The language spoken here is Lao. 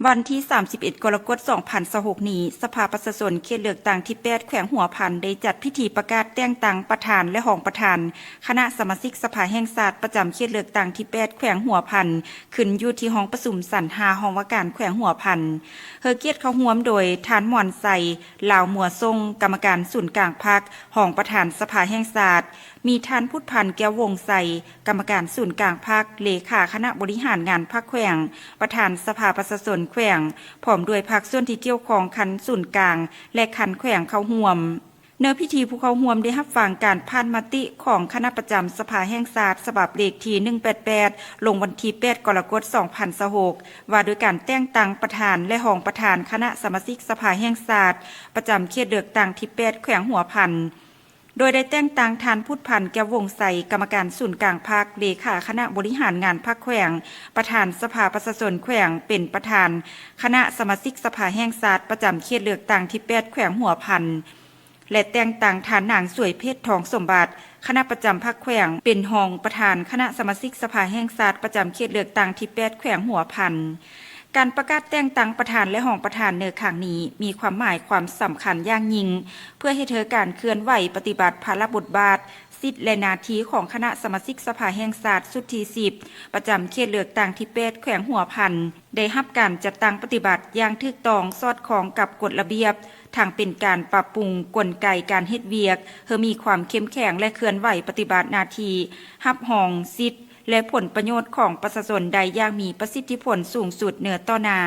ວັນທີສາມສິບເອັດ ກໍລະກົດ ສອງພັນຊາວຫົກນີ້, ສະພາປະຊາຊົນເຂດເລືອກຕັ້ງທີແປດ ແຂວງຫົວພັນ ໄດ້ຈັດພິທີປະກາດແຕ່ງຕັ້ງປະທານ ແລະ ຮອງປະທານຄະນະສະມາຊິກສະພາແຫ່ງຊາດ ປະຈຳເຂດເລືອກຕັ້ງທີແປດ ແຂວງຫົວພັນ ຂຶ້ນຢູ່ທີ່ຫ້ອງປະຊຸມຊັ້ນຫ້າ ຫ້ອງວ່າການແຂວງຫົວພັນ. ໃຫ້ກຽດເຂົ້າຮ່ວມໂດຍ ທ່ານ ມ່ວນໄຊ ລາວມົວຊົງ ກຳມະການສູນກາງພັກ, ຮອງປະທານສະພາແຫ່ງຊາດ, ມີທ່ານ ພຸດພັນ ແກ້ວວົງໄຊ ກຳມະການສູນກາງພັກ, ເລຂາຄະນະບໍລິຫານງານພັກແຂວງ, ປະທານສະພາປະຊາຊົນແຂວງ, ພ້ອມດ້ວຍພາກສ່ວນທີ່ກ່ຽວຂ້ອງຂັ້ນສູນກາງ ແລະ ຂັ້ນແຂວງເຂົ້າຮ່ວມ. ໃນພິທີ, ຜູ້ເຂົ້າຮ່ວມໄດ້ຮັບຟັງການຜ່ານມະຕິຂອງຄະນະປະຈຳສະພາແຫ່ງຊາດ ສະບັບເລກທີໜຶ່ງແປດແປດ ລົງວັນທີແປດ ກໍລະກົດ ສອງພັນຊາວຫົກ ວ່າດ້ວຍການແຕ່ງຕັ້ງປະທານ ແລະ ຮອງປະທານຄະນະສະມາຊິກສະພາແຫ່ງຊາດ ປະຈຳເຂດເລືອກຕັ້ງທີແປດ ແຂວງຫົວພັນ. ໂດຍໄດ້ແຕ່ງຕັ້ງທ່ານ ພຸດພັນ ແກ້ວວົງໄຊ ກຳມະການສູນກາງພັກ, ເລຂາຄະນະບໍລິຫານງານພັກແຂວງ, ປະທານສະພາປະຊາຊົນແຂວງ, ເປັນປະທານຄະນະສະມາຊິກສະພາແຫ່ງຊາດ ປະຈຳເຂດເລືອກຕັ້ງທີແປດ ແຂວງຫົວພັນ ແລະ ແຕ່ງຕັ້ງທ່ານ ນາງ ສວຍເພັດ ທອງສົມບັດ ຄະນະປະຈຳພັກແຂວງ ເປັນຮອງປະທານຄະນະສະມາຊິກສະພາແຫ່ງຊາດ ປະຈຳເຂດເລືອກຕັ້ງທີແປດ ແຂວງຫົວພັນ. ການປະກາດແຕ່ງຕັ້ງປະທານ ແລະ ຮອງປະທານໃນຄັ້ງນີ້ ມີຄວາມໝາຍຄວາມສຳຄັນຢ່າງຍິ່ງ ເພື່ອເຮັດໃຫ້ການເຄື່ອນໄຫວປະຕິບັດພາລະບົດບາດ, ສິດ ແລະ ໜ້າທີ່ຂອງຄະນະສະມາຊິກສະພາແຫ່ງຊາດຊຸດທີສິບ ປະຈຳເຂດເລືອກຕັ້ງທີແປດ ແຂວງຫົວພັນ ໄດ້ຮັບການຈັດຕັ້ງປະຕິບັດຢ່າງຖືກຕ້ອງ, ສອດຄ່ອງກັບກົດລະບຽບ, ທັງເປັນການປັບປຸງກົນໄກການເຮັດວຽກໃຫ້ມີຄວາມເຂັ້ມແຂງ ແລະ ເຄື່ອນໄຫວປະຕິບັດໜ້າທີ່ຮັບຮອງສິດ ແລະ ຜົນປະໂຫຍດຂອງປະຊາຊົນໄດ້ຢ່າງມີປະສິດທິຜົນສູງສຸດເນີຕໍ່ໜ້າ.